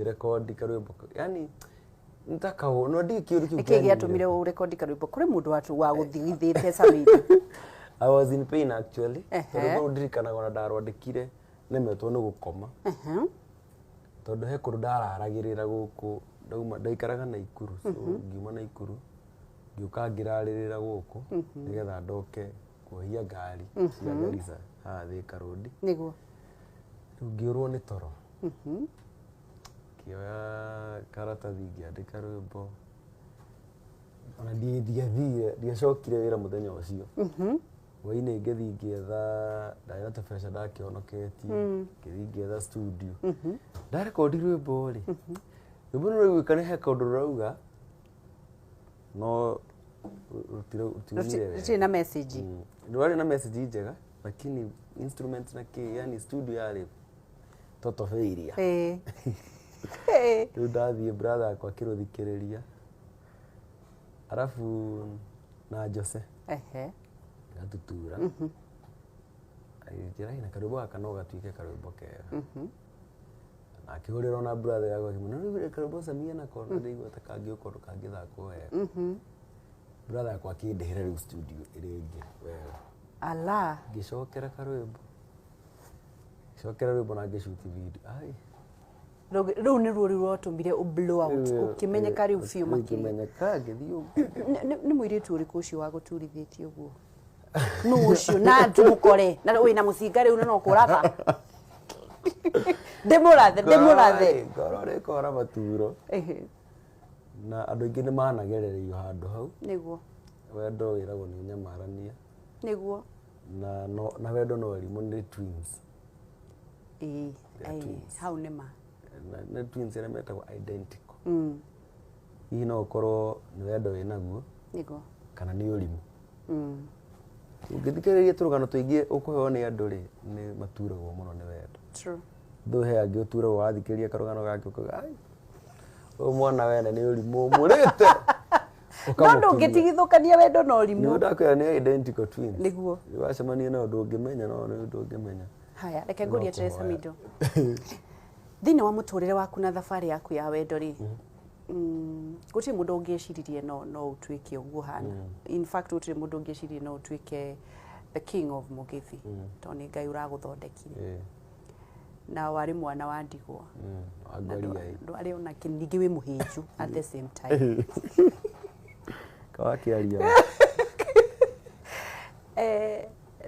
Ngĩrekondi karwĩmbo yani nitakaũ no ndikĩ kĩũndũ kĩu Nĩkĩ kĩaninire. gĩatũmire ũrekondi karwĩmbo kũrĩ mũndũ watu wagũthigithĩte Samido? I was in pain actually. Ehe. Tondũ rũu ndirikanaga ona ndarwandĩkire nemetwo nĩ gũkoma. Tondũ he kũndũ ndararagĩrĩra gũkũ ndauma ndaikaraga Naikuru, so ngiuma Naikuru ngĩũka ngĩrarĩrĩra gũkũ nĩgetha ndoke kuohia ngari cia Garissa haha Thika Road. Nĩguo. Rĩu ngĩũrwo nĩ toro, ngĩoya karatathi ngĩandĩka rwĩmbo, ona ndiathire, ndiacokire wĩra mũthenya ũcio. Hwainĩ ngĩthiĩ ngĩetha, ndarĩ na tũbeca ndakĩhonoketie, ngĩthiĩ ngĩetha studio, ndarekondi rwĩmbo rĩ, rwĩmbo nĩ rũraiguĩka nĩ he kaũndũ rũrauga no rũtiumire wega. Rũtirĩ na message. Rwarĩ na message njega lakini instruments na kĩ, yani studio yarĩ total failure. Rĩu ndathiĩ brother yakwa akĩrũthikĩrĩria, arabu na Jose gatutura agĩnjĩra na karwĩmbo gaka no gatuĩke karwĩmbo kega, na akĩhũrĩra ona brother yakwa akĩmwĩra nĩ karwĩmbo Samia nako na ndĩigua ta kangĩũka ũndũ kangĩthakwo wega. Brother yakwa akĩndĩhĩra rĩu studio ĩrĩa ĩngĩ wega. Ala. Ngĩcokera karwĩmbo, ngĩcokera rwĩmbo na ngĩshoot video ai. Rũu nĩruo rĩu rwatũmire ũ blow out, ũkĩmenyeka rĩu biũ makĩria. Ngĩmenyeka ngĩthiĩ ũguo. Nĩ mũirĩtu ũrĩkũ ũcio wagũturithĩtie ũguo? Nũ ũcio na tũmũkore na wĩna mũcinga rĩu na no kũratha? Ndĩmũrathe, ndĩmũrathe. Ngoro rĩkora maturo. Na andũ aingĩ nĩ managerereio handũ hau. Nĩguo. Wendo wĩragwo nĩ ũnyamarania. Nĩguo. Na no, na wendo no ũrimũ nĩ twins. Ĩĩ. They are Ĩĩ, twins. hau nĩ ma. Na nĩ twins arĩa metagwo identical. Hihi no ũkorwo nĩ wendo wĩnaguo Nĩguo. kana nĩ ũrimũ. Ũngĩthikĩrĩria tũrũgano tũingĩ ũkũheo nĩ andũ rĩ, nĩ maturagwo mũno nĩ wendo. True. Thũ he angĩ ũturagwo wathikĩrĩria karũgano gake ũkauga ai ũyũ mwana wene nĩ ũrimũ ũmũrĩte. No ndũngĩtigithũkania wendo na ũrimũ. Nĩguo ndakwĩra nĩ identical twins. Nĩguo. Wacemania nao ndũngĩmenya, no nĩ ndũngĩmenya. Haya, reke ngũrie No atĩrĩ kũhoya. Samido. Thĩinĩ wa mũtũrĩre waku na thabarĩ yaku ya wendo rĩ, gũtirĩ mũndũ ũngĩeciririe no ũtuĩke ũguo hana. In fact gũtirĩ mũndũ ũngĩeciririe no ũtuĩke the king of Mũgĩthi, tondũ nĩ Ngai ũragũthondekire. Na warĩ mwana wa ndigwa. Wa ngoria ĩ. Ndwarĩ ona kĩ, ningĩ wĩ mũhĩnju at the same time. Kawakĩaria.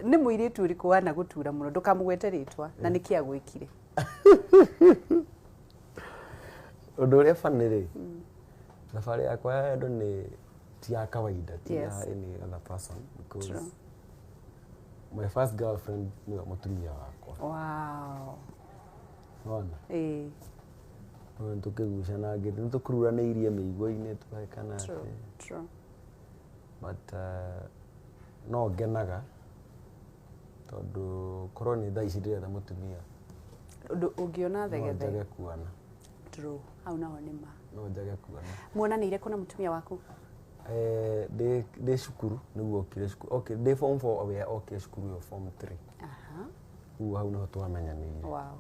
Nĩ mũirĩtu ũrĩkũ wanagũtura mũno, ndũkamũgwete rĩtwa, na nĩkĩ agwĩkire? Ũndũ ũrĩa funny rĩ, thabarĩ yakwa ya wendo nĩ ti ya kawaida, ti ya any other person because my first girlfriend nĩwe mũtumia wakwa. Wow. Wona? Ĩĩ. Nĩ tũkĩgucana ngĩthi, nĩ tũkururanĩirie mĩigua-inĩ tũgekana True. atĩ. True. But no ngenaga tondũ korwo nĩ thaa ici ndĩretha mũtumia. Ũndũ ũngĩona No thegethege. njage kuona. True. Hau naho nĩ ma. No njage kuona. Muonanĩire kũ na mũtumia waku? Ndĩ cukuru nĩguo okire cukuru. Okay, ndĩ form 4 we okire cukuru ĩyo form 3. Rĩu hau nĩho twamenyanĩire. Wow.